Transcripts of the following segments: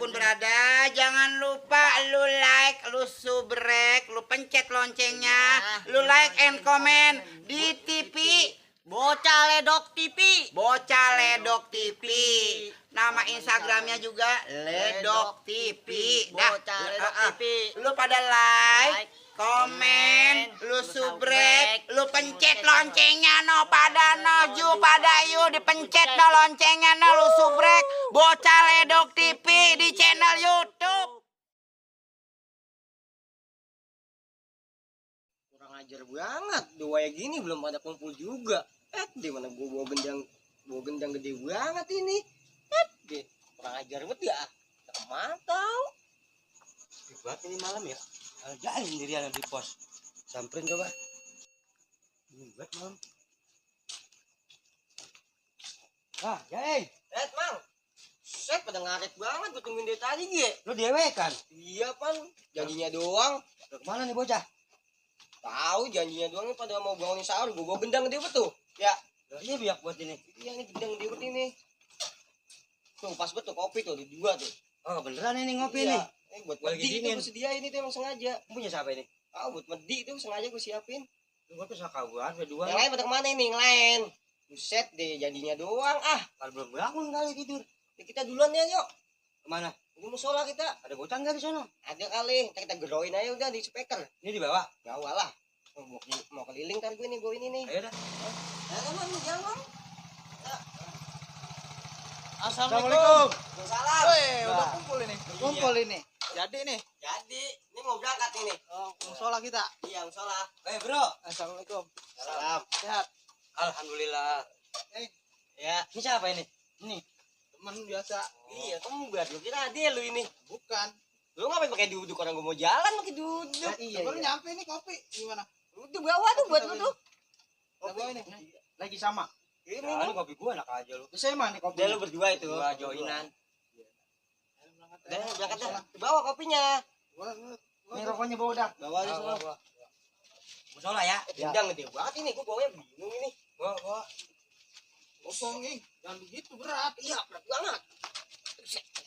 dimanapun berada, jangan lupa lu like, lu subrek, lu pencet loncengnya, lu like and comment di TV Bocah Ledok TV. Bocah Ledok TV. Nama Instagramnya juga Ledok TV. Bocah Ledok TV. Lu pada like, komen, lu subrek, lu pencet loncengnya no pada no ju pada yu dipencet no loncengnya no lu subrek Bocah Ledok TV di channel YouTube. Kurang ajar banget. Dua ya gini belum pada kumpul juga. Di mana gua bawa gendang gede banget ini. Kurang ajar banget ya. Mantau. Buat ini malam ya. Jalan sendirian di pos. Samperin coba. Ini buat malam. Jain. Mang. Set pada ngaret banget gue tungguin dari tadi, Ge. Lu dewe kan? Iya, Pan. Janjinya doang. Kemana nih bocah? Tahu janjinya doang nih pada mau bangunin sahur. Gue bawa gendang gede betul. Ya. Iya biak buat ini. Iya nih gendang gede buat ini. Tuh pas betul kopi tuh di dua tuh. Oh, beneran ini ngopi nih. Buat Medi itu gue sediain itu emang sengaja. Punya siapa ini? Tahu buat Medi itu sengaja gue siapin. Gue tuh sakabuan berdua. Yang lain pada kemana ini? Yang lain. Buset deh janjinya doang. Kalau belum bangun kali tidur. Ya, kita duluan ya yuk. Kemana? Ini musola kita. Ada bocah nggak di sana? Ada kali. Kita geroin aja udah di speaker. Ini di bawah? Bawah lah. Mau keliling kan gue nih bawa ini nih. Ayo dah. Ayo jangan. Assalamualaikum. Waalaikumsalam. Woi, udah kumpul ini. Kumpul ini. Jadi nih. Jadi, ini mau berangkat ini. Musola kita. Iya, musola. Bro. Assalamualaikum. Salam. Sehat. Alhamdulillah. Ya, ini siapa ini? Ini teman biasa. Iya, kamu buat lu kira dia lu ini. Bukan. Lu ngapain pakai duduk orang gua mau jalan pakai duduk. Iya. Baru nyampe nih kopi. Gimana? Itu bawa tuh buat lu tuh. Kopi ini. Lagi sama. Ini kopi gua enak aja lu. Saya mah nih kopi. Dia lu berdua itu. Dua joinan. Udah berangkat dah. Bawa kopinya. Ini rokoknya bawa dah. Bawa aja semua. Musola ya. Gendang gede banget ini, gua bawanya bingung ini. Bawa. Kosong nih. Jangan begitu berat. Iya, berat banget.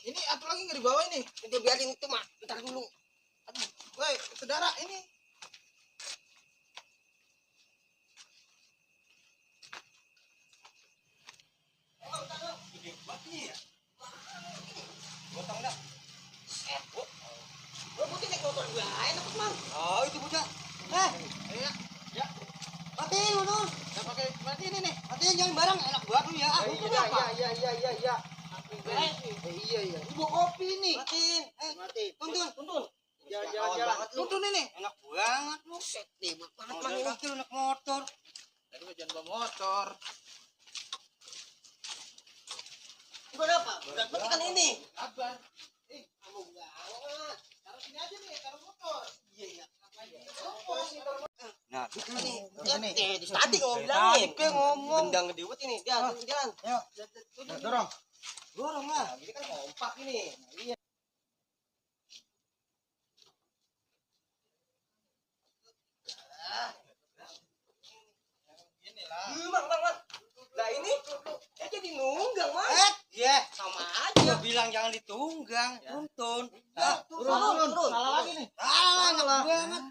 Ini apa lagi nggak dibawa ini? Udah biarin itu mah. Bentar dulu. Aduh, woi, saudara ini. Gede banget nih ya. Gotong dah. Gua putih naik motor gua enak Mang. Oh, itu bocah. Iya. Ya. Matiin motor. Saya pakai mati ini nih. Matiin jangan barang enak banget lu ya. Iya. Iya. Ini bawa kopi nih. Matiin. Matiin. Tuntun. Jalan. Tuntun ini. Enak banget lu. Set deh banget Mang ini lu naik motor. Tadi gua jangan bawa motor. Bukan apa? Berat banget kan ini. Apa? Kamu banget. Taruh sini aja nih, taruh motor. Iya. Nah, Ini. Tadi kamu bilangin. Tadi ngomong. Gendang gede banget ini. Jalan. Ayo. Dorong. Dorong lah. Ini kan kompak ini. Iya. Bang. Lah ini jadi nunggang, Mas. Iya. Sama aja. Bilang jangan ditunggang, tuntun. Turun. Salah lagi nih. Salah banget.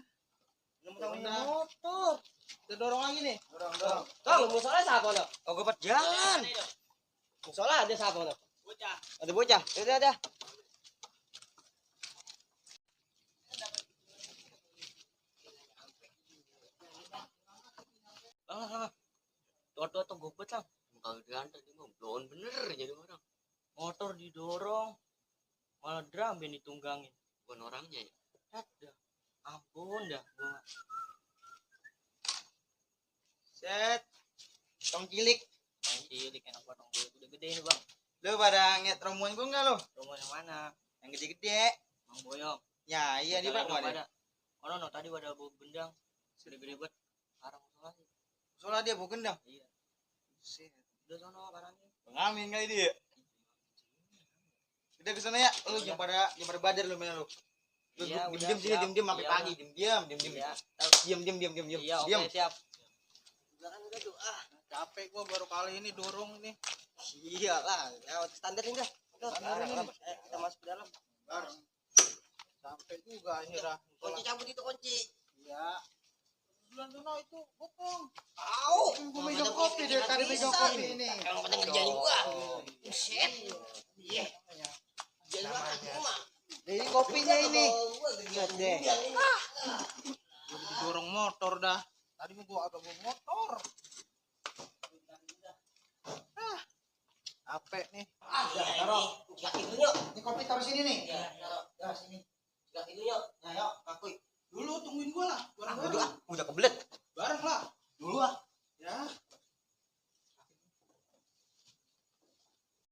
Motor. Kita dorong lagi nih. Dorong. Kang, musola siapa no? Oh, gue jalan. Musola ada siapa no? Bocah. Ada bocah. Ada. Bang. Toto gue betang. Kalau diantar dia mau blon bener jadi orang. Motor didorong. Malah drum yang ditunggangin. Bukan orangnya ya. Ada. Ampun dah gua. Set. Tong cilik. Cilik enak banget dong. Udah gede ini, Bang. Lu pada ngeliat rombongan gua enggak lo? Rumah yang mana? Yang gede-gede. Mang Boyong. Ya, iya di Pak ada. Oh, no, tadi ada bawa gendang. Gede-gede banget. Arang musola sih. Soalnya dia bawa gendang. Iya. Set. Udah sono barangnya. Pengamin kali dia. Udah ke sana ya. Lu jangan pada badar lu main lu. Lu Iya, diam udah, sampai siap. pagi, Iya. diam. Iya, Diam. oke, siap. Udah tuh. Capek gua baru kali ini dorong nih. Iyalah, lewat standar ini dah. Kita masuk ke dalam. Bareng. Sampai juga akhirnya. Kunci cabut itu kunci. Iya. Bulan tuh itu bokong. Tahu. Gue megang kopi deh, tadi megang kopi ini. Yang penting kerjain gua. Buset. Iya. Jadi mah. Ini kopinya ini. Lihat deh. Gue didorong motor dah. Tadi mau gua agak bawa motor. Capek nih. Taruh. Sikat itu yuk. Ini kopi taruh sini nih. Ya, taruh. Ya sini. Sikat itu yuk. Nah, yuk, kakui. Dulu tungguin gua lah. Udah kebelet. Bareng lah. Dulu ah. Ya.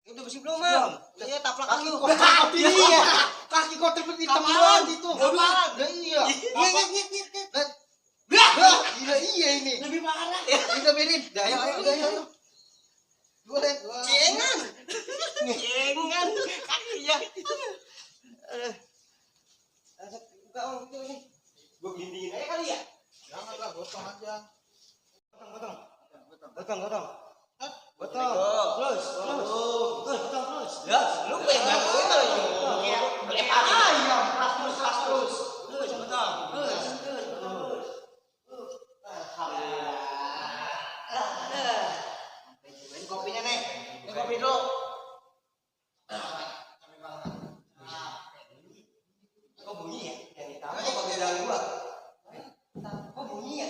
Udah bersih belum, Mam? Iya, taplak Kaki lu. kok tapi iya. Kaki kok terpet hitam banget itu. Kapan? Lah iya. Nyet. Iya ini. Lebih parah. Kita berin. Ayo. Dua lihat. Cengan. Cengan. Kakinya. Buka Om itu nih. Gua gelindingin aja kali ya. Janganlah gotong aja. Gotong. Betul. Terus. Ya, lu pengen bantuin kalau ini. Lempar. Ayam, terus. Terus, betul. Ini kopinya nih. Ini kopi dulu. Kok bunyi ya? Yang hitam kok pakai dalam gua? Kok bunyi ya?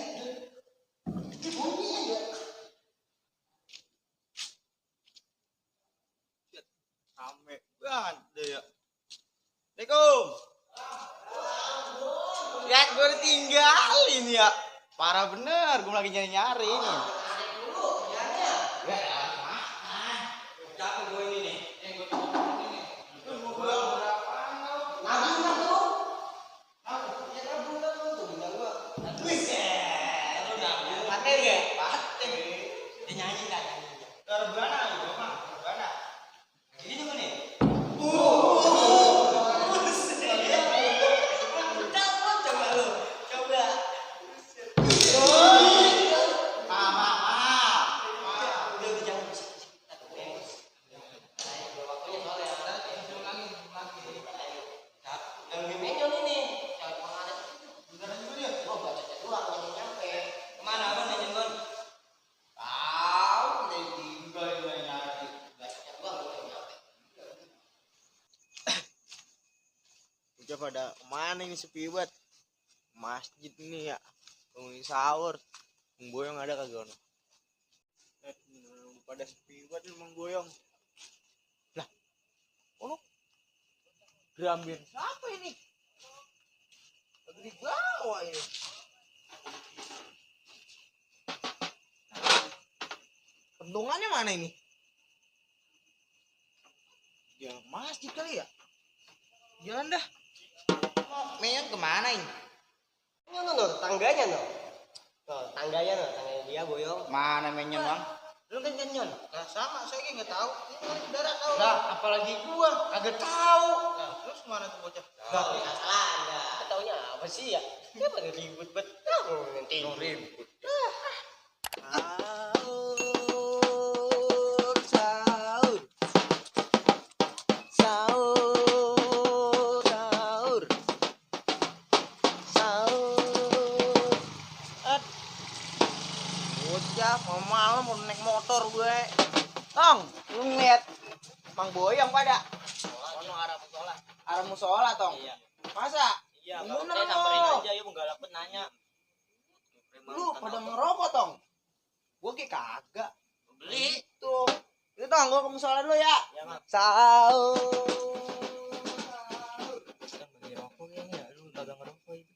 Ini bunyi ya? Rame banget deh ya. Assalamualaikum. Lihat gue ditinggalin ya. Parah bener, gue lagi nyari-nyari ini. Capek gue ini nih. Udah pada kemana ini sepi banget. Masjid ini ya. Tungguin sahur. Menggoyong ada kagak ono? Pada sepi banget ini menggoyong. Lah. Ono. Diambil siapa ini? Lagi di bawah ini. Pentungannya mana ini? Ya masjid kali ya? Jalan dah. Meyon kemana ini? Tangganya no. Tangganya dia boyong. Mana Menyon bang? Lu kan nyon. Nah sama, saya nggak tahu. Ini darat tahu. Nah, apalagi gua kagak tahu. Nah, terus mana tuh bocah? Nah, salah Anda. Taunya apa sih ya? Dia pada ribut bet. Nanti ribut. Mau malam mau naik motor gue. Tong, lu ngeliat Mang Boyong pada? Ono arah musola. Arah musola, Tong. Iya. Masa? Iya, Bener saya lo. samperin aja yuk menggalakkan nanya. Lu pada ngerokok, Tong? Gue kayak kagak. Beli. Tuh. Itu Tong, gue ke musola dulu ya. Ya, Mak. Sahur. Kita beli rokok kayaknya. Lu kagak ngerokok itu.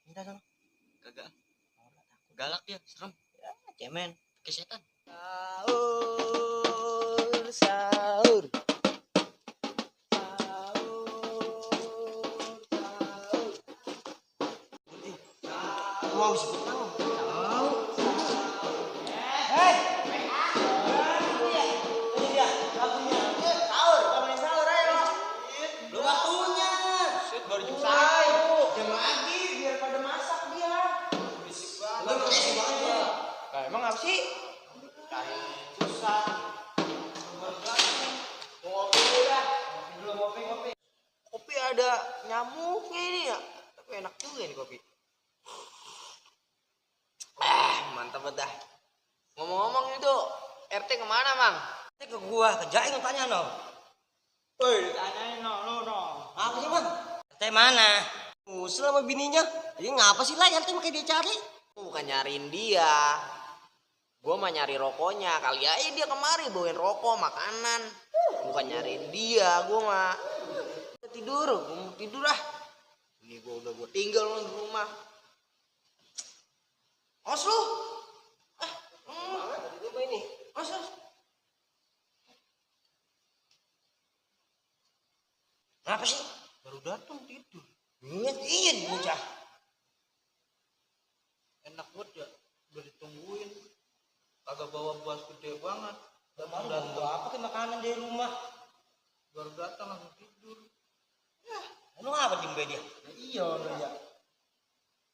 Minta dong. Kagak. Galak dia, serem. Ya, cemen. Kesetan. Sahur, sahur. Mau sebut tahu. Tahu. Hei. Iya, lagunya. Sahur, kamu sahur ayo. Lu waktunya. Set baru jam satu. Jam lagi biar pada masak dia. Berisik banget. Lu berisik banget ya. Nah, emang apa sih? Kayak susah. Ngopi udah. nyamuknya ini ya. Tapi enak juga ini kopi. Mantap banget dah. Ngomong-ngomong itu RT kemana, Mang? Ke gua, ke Jaing tanya no. Woi, ditanyain no. Apa sih bang? RT mana? Usul sama bininya. Jadi ngapa sih lah RT makanya dia cari? Bukan nyariin dia. Gua mah nyari rokoknya. Kali aja dia kemari bawain rokok, makanan. Bukan nyariin dia, gua mah. Gua mau tidur ah. Ini gua tinggal di rumah. Os lu. Di rumah ini. Os. Kenapa sih? Baru datang tidur. Iya bocah. Enak banget ya. Udah ditungguin. Kagak bawa buas gede banget. Baru datang apa ke makanan dari rumah? Baru datang langsung tidur. Lu apa diem dia? Iya ono ya.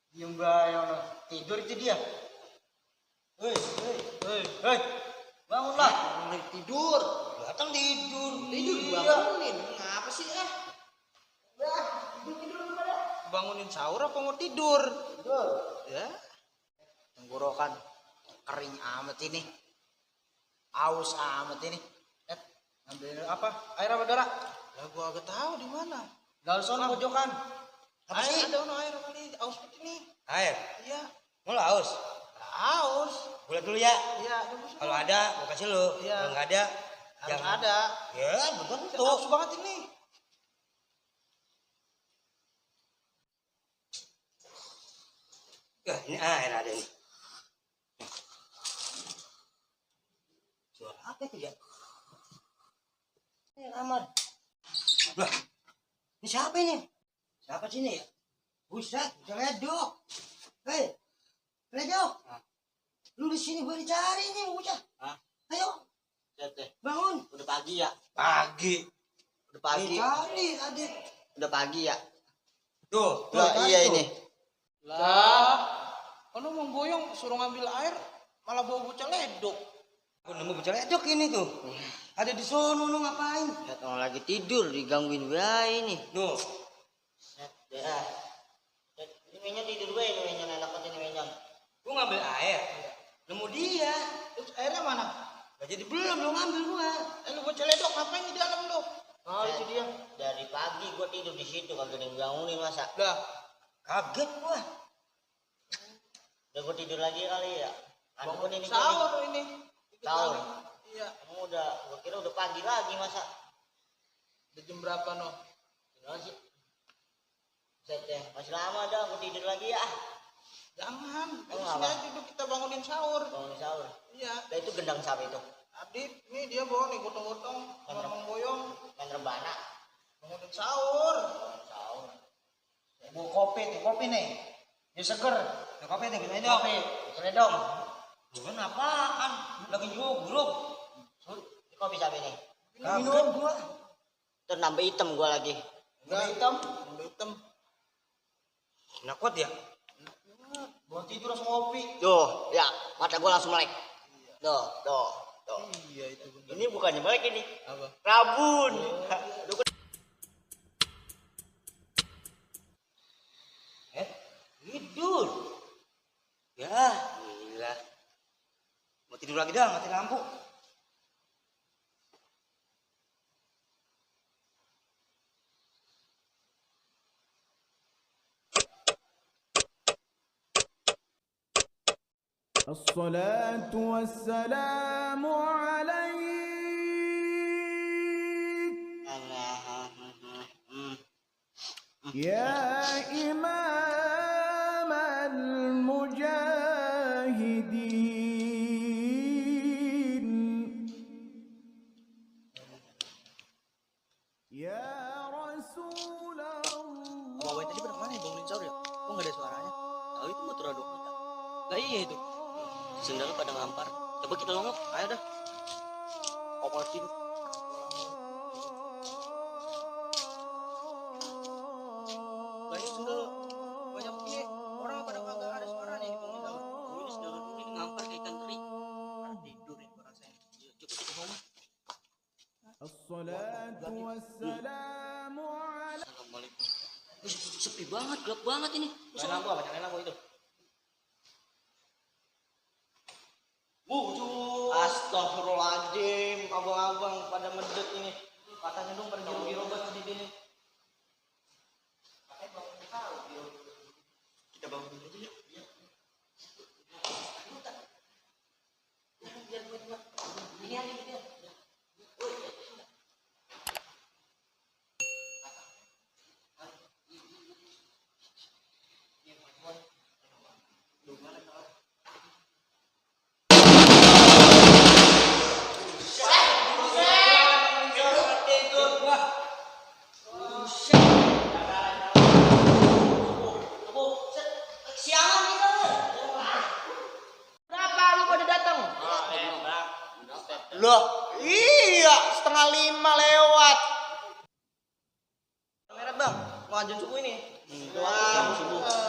Diem bae ono. Tidur itu dia. Hei, Hei. bangunlah. Mulai tidur. Datang tidur. Tidur Iya. bangunin. Ngapa sih bangunin sahur apa mau tidur? Tidur. Ya. Tenggorokan kering amat ini. Aus amat ini. Ambil apa? Air apa darah? Ya gua agak tahu di mana. Gal sono pojokan. Apa Air sih? ada ono air kali aus seperti ini. Air. Iya. Mau aus? Aus. Boleh dulu ya. Iya, tunggu sini. Kalau ada, gua kasih lu. Iya. Kalau nggak ada, Harus jangan. ada. Ya, betul. Aus banget ini. Ini air ada nih. Suara apa itu ya? Ini kamar. Lah, ini siapa ini? Siapa sini ya? Buset, ledok. Hei, ledok. Lu di sini gua dicari nih, bocah. Hah? Ayo, Lihat deh. bangun. Udah pagi ya? Pagi. Udah pagi. Dicari tadi. Udah pagi ya? Tuh, Lah tadi iya tuh. ini. Lah, kalau mau boyong suruh ngambil air malah bawa bocah ledok. Aku nemu bocah ledok ini tuh. Ada di sono lu ngapain? Lihat orang lagi tidur digangguin bayi ini. Tuh. Ya. Ini menyan tidur gue ini menyan enak banget ini menyan. Gua ngambil air. Nemu dia. Terus airnya mana? Gak jadi belum lu ngambil gua. Lu bocah ledok ngapain di dalam lu? Oh, itu dia. Dari pagi gue tidur di situ kagak ada yang bangunin masa. Lah, kaget gua. Udah gue tidur lagi kali ya. Bangun ini Sahur ini. Sahur. Iya. Kamu udah, gue kira udah pagi lagi masa. Udah jam berapa no? Gimana sih? Set deh, masih lama dah, gue tidur lagi ya. Jangan. Oh, Di sini apa? aja dulu kita bangunin sahur. Bangun sahur. Iya. Nah itu gendang siapa itu? Adit, nih dia bawa nih gotong-gotong sama Mang Boyong Main rebana. bangunin sahur. Sahur. Bawa kopi nih. Dia seger. Nah, kopi nih, kita dong. Kita dong. Bukan apaan? Lagi nyugruk. Ini kopi siapa ini? Minum gua. Terus nambah hitam gue lagi. Enggak hitam. Enggak hitam. Nakut ya? Bawa tidur langsung ngopi. Tuh, ya, mata gue langsung melek. Tuh. Iya itu bener. Ini bukannya melek ini. Apa? Rabun. Tidur. Ya, gila. Mau tidur lagi dah, mati lampu. الصلاة والسلام عليك يا إمام المجاهدين يا رسول الله Bawa tadi pada mana ya bangunin sahur ya? Kok nggak ada suaranya? Tahu itu motor aduk. Lah iya itu. Sendal pada ngampar. Coba kita longok. Ayo dah. Opotin. Lah ini sendal banyak begini. Orang pada kagak ada suaranya nih bangunin sahur. Oh, ini sendal ini ngampar kayak ikan teri. Pada tidur ya gua rasain. Iya, coba kita ngomong. الصلاة والسلام على Assalamualaikum. sepi banget, gelap banget ini. Nyalain lampu apa? Nyalain lampu itu. Astagfirullahaladzim, abang-abang pada medit ini. Katanya dong pada biru-biru banget di sini. Kita bangun dulu aja yuk. Iya. Ini aja gitu ya. Kenapa lu pada datang? Loh, iya, 4:30 lewat. Merah bang, mau azan subuh ini. Wah, subuh.